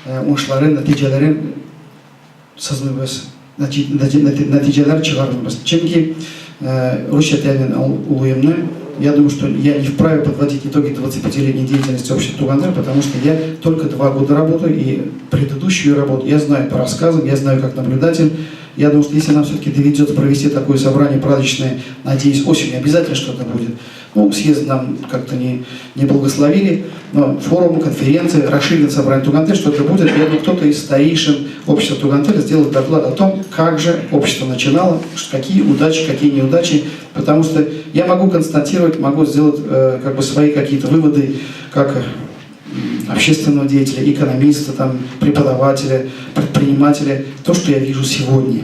уңышларын, нәтиҗәләрен сызмыйбыз, нәтиҗәләр чыгармыйбыз. Чөнки русча тәнен улуемны, я думаю, что я не вправе подводить итоги 25-летней деятельности общества Туган тел, потому что я только 2 года работаю, и предыдущую работу я знаю по рассказам, я знаю как наблюдатель. Я думаю, что если нам все-таки доведется провести такое собрание праздничное, надеюсь, осенью обязательно что-то будет. Ну, съезд нам как-то не благословили, но форум, конференции, расширенное собрание Туган тел, что-то будет. Я думаю, кто-то из старейшин общества Туган тел сделает доклад о том, как же общество начинало, какие удачи, какие неудачи, потому что я могу констатировать, могу сделать как бы свои какие-то выводы, как общественного деятеля, экономиста, там, преподавателя, предпринимателя, то, что я вижу сегодня.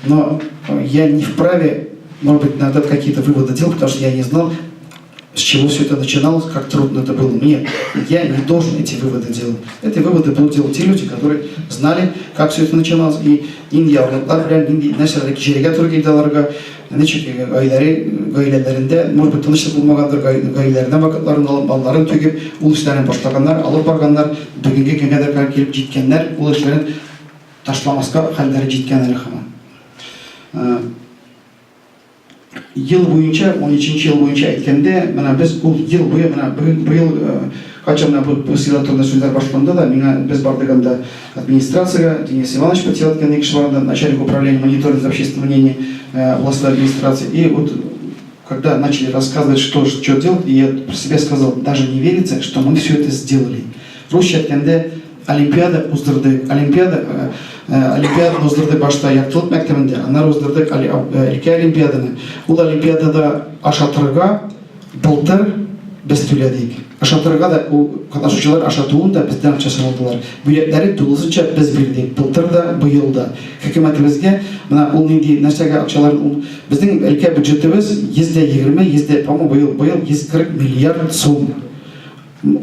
Но я не вправе, может быть, иногда какие-то выводы делать, потому что я не знал, с чего все это начиналось, как трудно это было мне. Я не должен эти выводы делать. Эти выводы будут делать те люди, которые знали, как все это начиналось, и нинди авырлыклар белән, нинди нәрсәләр кичерергә туры килде аларга, ничек гаиләләре, гаиләләрендә, может быть, тынычлык булмагандыр, гаиләләренә вакытларын алып, малларын түгеп, ул эшләрен башлаганнар, алып барганнар, бүгенге көнгә дә килеп җиткәннәр, ул эшләрен ташламаска хәлләре җиткән әле һаман. Ел буенча, 13 ел буенча әйткәндә, менә без ул ел буе, менә бүген, быел кайчан менә бу сыйлар турында сүзләр башланды да, миңа без бардык анда администрациягә, Денис Иванович председатель кеше бар анда, начальник управления мониторинга общественного мнения областной администрации. И вот когда начали рассказывать, что делать, и я про себя сказал: даже не верится, что мы все это сделали. Русча әйткәндә, олимпиада уздырдык. Олимпиаданы уздырдык башта Яктылык мәктәбендә, аннары уздырдык өлкә олимпиаданы. Ул олимпиадада ашатырга былтыр без түләдек. Ашатырга да, ул катнашучылар ашатуын да бездән акчасын алдылар. Бүләкләрен тулысынча без бирдек. Былтыр да, быел да. Хөкүмәтебезгә менә ул нинди нәрсәгә акчаларын ул безнең өлкә бюджетыбыз 120, 100, по-моему, быел 140 миллиард сум.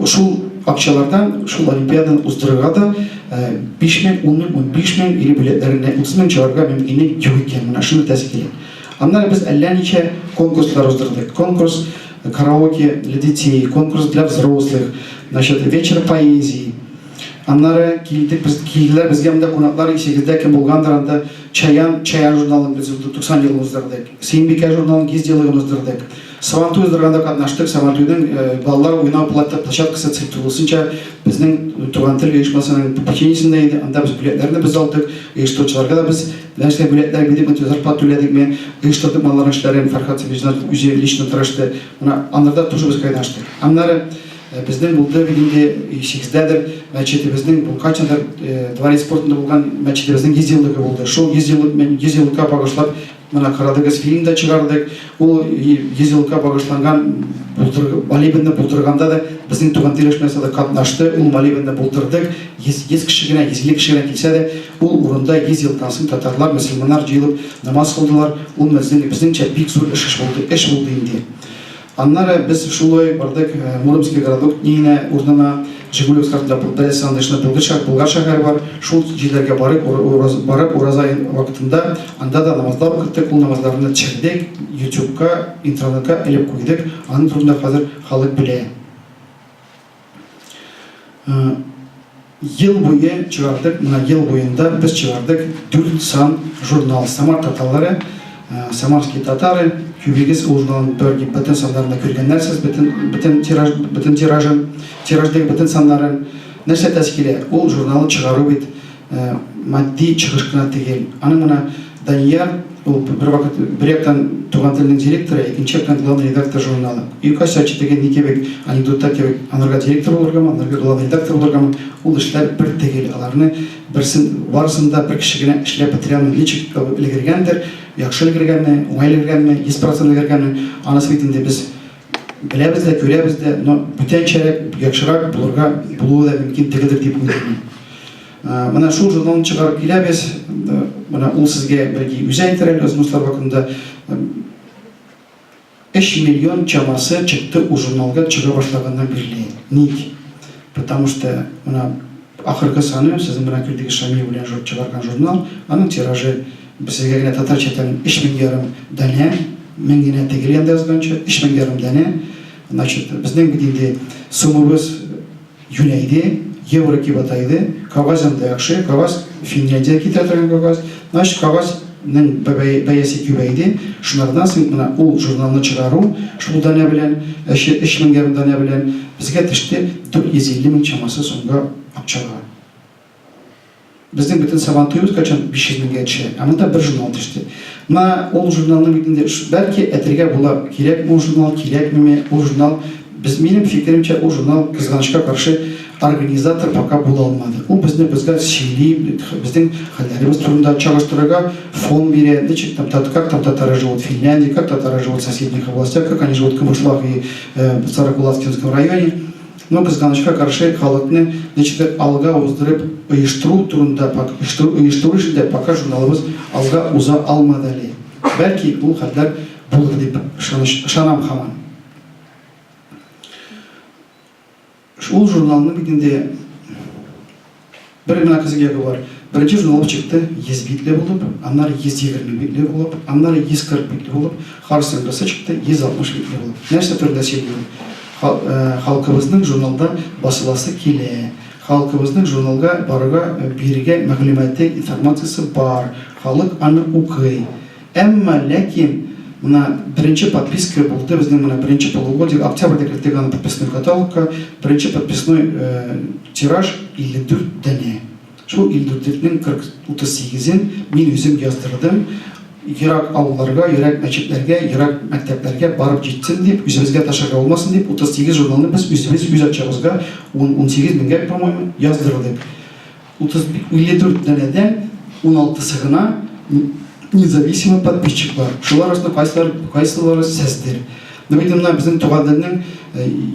Шул акчалардан шул олимпиаданы уздырырга да 5 мең, 10 мең, 15 мең или билетләренә 30 мең чыгарырга мөмкинлек юк икән. Менә шуны әйтәсе килә. Аннары без әллә ничә конкурслар уздырдык. Конкурс караоке для детей, конкурс для взрослых, значит, вечер поэзии. Аннары килдек, без килделәр безгә монда кунаклар, исегездә кем булгандыр анда Чаян журналын без 90 ел уздырдык. Сөембикә журналын 100 еллыгын уздырдык. Сабантуй уздырганда катнаштык. Сабантуйның балалар уйнау площадкасы тулысынча безнең Туган тел оешмасының попечениесендә иде. Анда без бүләкләрне без алдык. Оештыручыларга да без нәрсә бүләкләр бирдек, зарплата түләдекме, оештырдык аларның эшләрен. Фәрхат Сабирҗанов үзе лично тырышты. Менә анда тоже без катнаштык. Аннары безнең булды бит инде исегездәдер, мәчетебезнең бу кайчандыр дворец спортында булган мәчетебезнең 100 еллыгы булды. Шул 100 еллык 100 еллыкка багышлап менә карадыгыз, фильм да чыгардык. Ул 100 еллыкка багышланган молебенны булдырганда да безнең Туган тел оешмасы да катнашты. Ул молебенны булдырдык. 100 100 кеше генә, 150 кеше генә килсә дә, ул урында 100 елдан соң татарлар, мөселманнар җыелып намаз кылдылар. Ул безнең безнеңчә бик зур эш булды, эш булды инде. Аннары без шулай бардык Муромский городок ниенә урынына, Жигулевск артында беләсез, анда шунда Болгар шәһәре бар. Шул җирләргә барып, барып ураза вакытында анда да намазлар укыттык, ул намазларны төшердек, YouTube'ка, интернетка элеп куйдык. Аның турында хәзер халык белә. Ел буе чыгардык, менә ел буенда без чыгардык дүрт сан журнал. Самар татарлары, Самарские татары, күбегез ул журналның бер бөтен саннарын да күргәннәрсез, бөтен тираж, бөтен тиражын, тираҗдагы бөтен саннарын. Нәрсә әйтәсе килә? Ул журналны чыгару бит матди чыгыш кына түгел. Аның менә Данияр, ул бер вакыт бер яктан Туган телнең директоры, икенче яктан главный редактор журналы. И кайсы теге ни кебек, анекдотта кебек, анарга директор булыргамы, анарга главный редактор булыргамы, ул эшләр бер түгел. Аларны берсен барысын да бер кеше генә эшләп бетерә алмый. Ничек өлгергәндер, яхшы өлгергәнме, уңай өлгергәнме, 100% өлгергәнме, анысы бит инде без беләбез дә, күрәбез дә, но бүтәнчәрәк, яхшырак булырга булуы да мөмкин түгелдер дип уйлыйм. Менә шул журналны чыгарып киләбез. Менә ул сезгә бәлки үзе әйтер әле язмышлар вакытында. 3 миллион чамасы чыкты ул журналга чыга башлаганнан бирле. Ник? Потому что менә ахыргы саны, сезнең менә күрдегез Шамил белән чыгарган журнал, аның тиражы сезгә генә татарча әйтәм 3500 данә, мең генә түгел янда язганча, 3500 данә. Значит, безнең бит инде сумыбыз юнәйде. Евро кибата иде, кәгазь анда яхшы, кәгазь Финляндиядә китерә торган кәгазь. Значит, кәгазьнең бәясе күбәйде. Шунардан соң менә ул журналны чыгару шул данә белән, өч мең ярым данә белән безгә төште 450 мең чамасы сумга акчага. Безнең бөтен Сабантуебыз кайчан 500 меңгә төшә, ә монда бер журнал төште. Менә ул журналның бит инде, бәлки, әйтергә була, кирәкме ул журнал, кирәкмиме ул журнал. Без, минем фикеремчә, ул журнал, кызганычка каршы, организатор пока була алмады. Ул безне безгә сөйли, безнең хәлләребез турында чагыштырырга фон бирә, ничек там, как там татары живут в Финляндии, как татары живут в соседних областях, как они живут в Камышлах и в Сарыкуласкинском районе. Но, кызганычка каршы, халыкны ничектер алга уздырып оештыру турында, оештыру эшендә пока журналыбыз алга уза алмады әле. Бәлки, ул хәлләр булыр дип ышанам һаман. Ул журналны бит инде Бер генә кызык ягы бар. Беренче журнал чыкты 100 битле булып, аннары 120 битле булып, аннары 140 битле булып, хар соңгысы чыкты 160 битле булып. Нәрсә турында сөйли ул? Халкыбызның журналда басыласы килә. Халкыбызның журналга барырга, бирергә мәгълүматы, информациясе бар. Халык аны укый. Әмма ләкин менә беренче подписка булды безнең менә беренче полугодие, октябрьдә керттек аны подписной каталогка, беренче подписной тираж 54 данә. Шул 54-нең 40 38-ен мин үзем яздырдым. Ерак авылларга, ерак мәчетләргә, ерак мәктәпләргә барып җитсен дип, үзебезгә ташларга булмасын дип, 38 журналны без үзебез үз акчабызга 18 меңгә, по-моему, яздырдык. 54 данәдән уналтысы гына независимый подписчиклар. Шулар арасында кайсылар, кайсылары сездер. Но бит менә безнең Туган телнең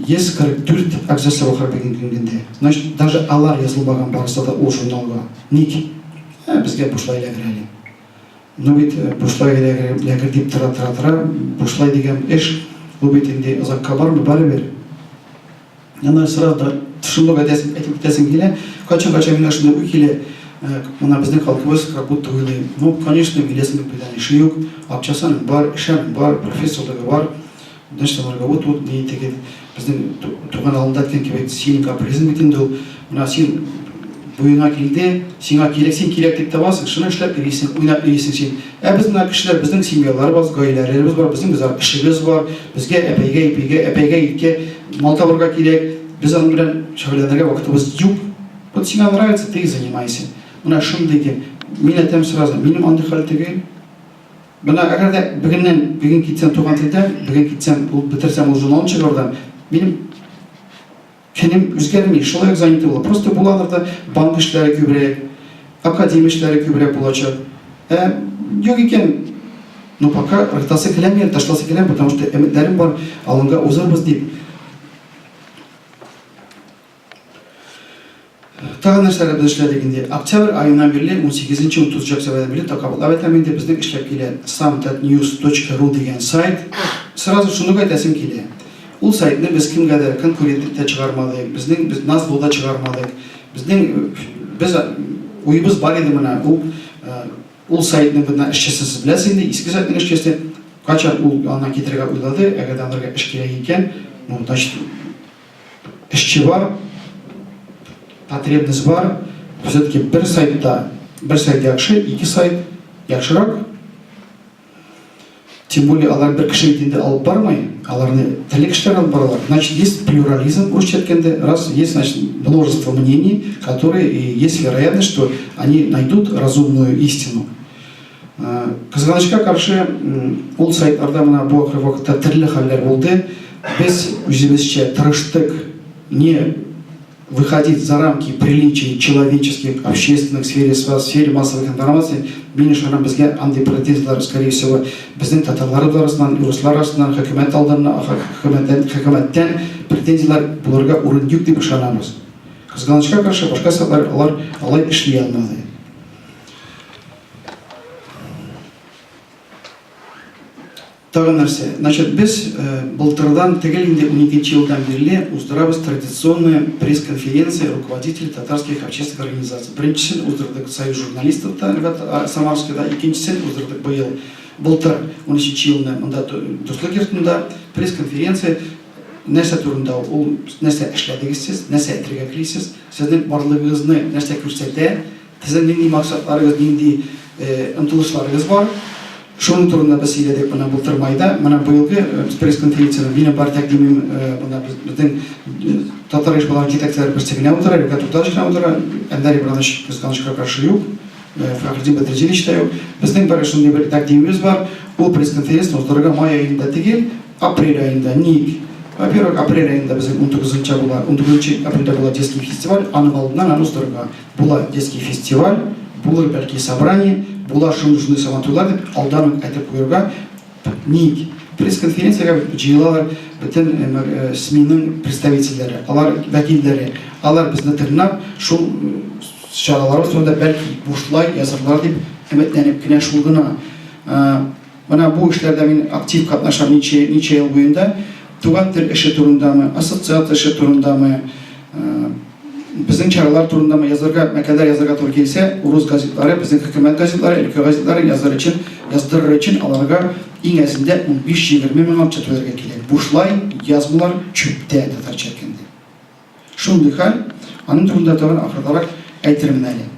144 әгъзасы бар бүгенге көндә. Значит, даже алар язылмаган барысы да ул журналга. Ник? Ә, безгә бушлай эләгер әле. Ну бит бушлай эләгер, эләгер дип тора тора тора, бушлай дигән эш, ул бит инде озакка бармый барыбер. Аннары сразу да шундук әйтәсем, әйтеп китәсем килә. Кайчан-кайчан миңа шундый уй килә, менә безнең халкыбыз как будто уйлый, ну, конечно, Миләсенең бүтән эше юк, акчасы аның бар, эше аның бар, профессорлыгы бар, значит, аларга вот вот ни теге безнең туган авылда әйткән кебек, синең капризың бит инде ул. Менә син буеңа килде, сиңа кирәк, син кирәк дип табасың, шуны эшләп йөрисең, уйнап йөрисең син. Ә без менә кешеләр, безнең семьяларыбыз, гаиләләребез бар, безнең без эшебез бар, безгә әпәйгә, ипигә, әпәйгә, иткә мал табырга кирәк, без аның белән шөгыльләнергә вакытыбыз юк. Вот сиңа нравится, ты и занимайся. Менә шундый дип. Мин әйтәм сразу, минем андый хәл түгел. Менә әгәр дә бүгеннән, бүген китсәм туган телдән, бүген китсәм, ул бетерсәм ул журналны чыгарудан, минем Көнем үзгәрми, шулай ук занятый була. Просто буладыр да банк эшләре күбрәк, академия эшләре күбрәк булачак. Ә юк икән, ну пока ыргытасы киләми, ташласы киләми, потому что өметләрем бар, алынга узарбыз дип. Тагын нәрсәләр без эшләдек инде? Октябрь аеннан бирле, 18-30 октябрьдән бирле, кабатлап әйтәм инде, безнең эшләп килә samtatnews.ru дигән сайт. Сразу шуны ук әйтәсем килә. Ул сайтны без кемгә дә конкурент итеп тә чыгармадык, безнең без назло да чыгармадык. Безнең без уебыз бар иде менә ул ул сайтның менә эшчесен сез беләсез инде, иске сайтның эшчесе. Кайчан ул аннан китергә уйлады, әгәр дә анарга эш кирәк икән, ну, значит, эшче бар, потребность бар. Все-таки бер сайтта, бер сайт яхшы, ике сайт яхшырак. Тем более алар бер кеше бит инде алып бармый, аларны төрле кешеләр алып баралар. Значит, есть плюрализм, русча әйткәндә, раз есть, значит, множество мнений, которые, и есть вероятность, что они найдут разумную истину. Кызганычка каршы, ул сайтларда менә бу ахыр вакытта төрле хәлләр булды. Без үзебезчә тырыштык не выходить за рамки приличий человеческих, общественных, в сфере, в сфере массовых информаций. Мин ышанам, безгә андый претензияләр, скорее всего, безнең татарларыбыз арасыннан, урыслар арасыннан, хөкүмәт алдыннан, хөкүмәттән, хөкүмәттән претензияләр булырга урын юк дип ышанабыз. Кызганычка каршы, башка сайтлар алар алай эшли алмады. Тагын нәрсә? Значит, без былтырдан, төгәл инде уникенче елдан бирле уздырабыз традиционная пресс-конференция руководителей татарских общественных организаций. Беренчесен уздырдык Союз журналистов та, Самарскийда, икенчесен уздырдык быел, былтыр, унөченче елны монда Дуслык йортында пресс-конференция. Нәрсә турында ул, нәрсә эшләдегез сез, нәрсә әйтергә телисез, сезнең барлыгыгызны нәрсә күрсәтә, сезнең нинди максатларыгыз, нинди омтылышларыгыз бар. Шуның турында без сөйләдек менә былтыр майда. Менә быелгы пресс-конференциядә минем бар тәкъдимем менә безнең татар оешмаларының җитәкчеләре берсе генә утыра, Рифгать Тукталыш кына утыра, Әнвәр Ибранович кызганычка каршы юк. Фәхретдин Бәдретдинович та юк. Безнең бер шундый бер тәкъдимебез бар. Ул пресс-конференцияне уздырырга май аенда түгел, апрель аенда. Ник? Во-первых, апрель аенда безнең 19 була, 19 апрельдә була детский фестиваль, аның алдыннан аны уздырырга. Була детский фестиваль, булыр бәлки собрание, була шундый-шундый сабантуйлар дип алдан ук әйтеп куерга. Ник? Пресс-конференциягә бит җыелалар бөтен СМИның представительләре, алар вәкилләре. Алар безне тыңлап, шул чараларыбыз турында бәлки бушлай язырлар дип өметләнеп кенә шул гына. Менә бу эшләрдә мин актив катнашам ничә, ничә ел буенда. Туган тел эше турындамы, ассоциация эше турындамы, безнең чаралар турындамы язарга, мәкаләләр язарга туры килсә, урыс газетлары, безнең хөкүмәт газетлары, өлкә газетлары язар өчен, яздырыр өчен аларга иң әзендә 15-20 мең акча түләргә кирәк. Бушлай язмалар чүптә, татарча әйткәндә. Шундый хәл, аның турында тагын ахырдарак әйтермен әле.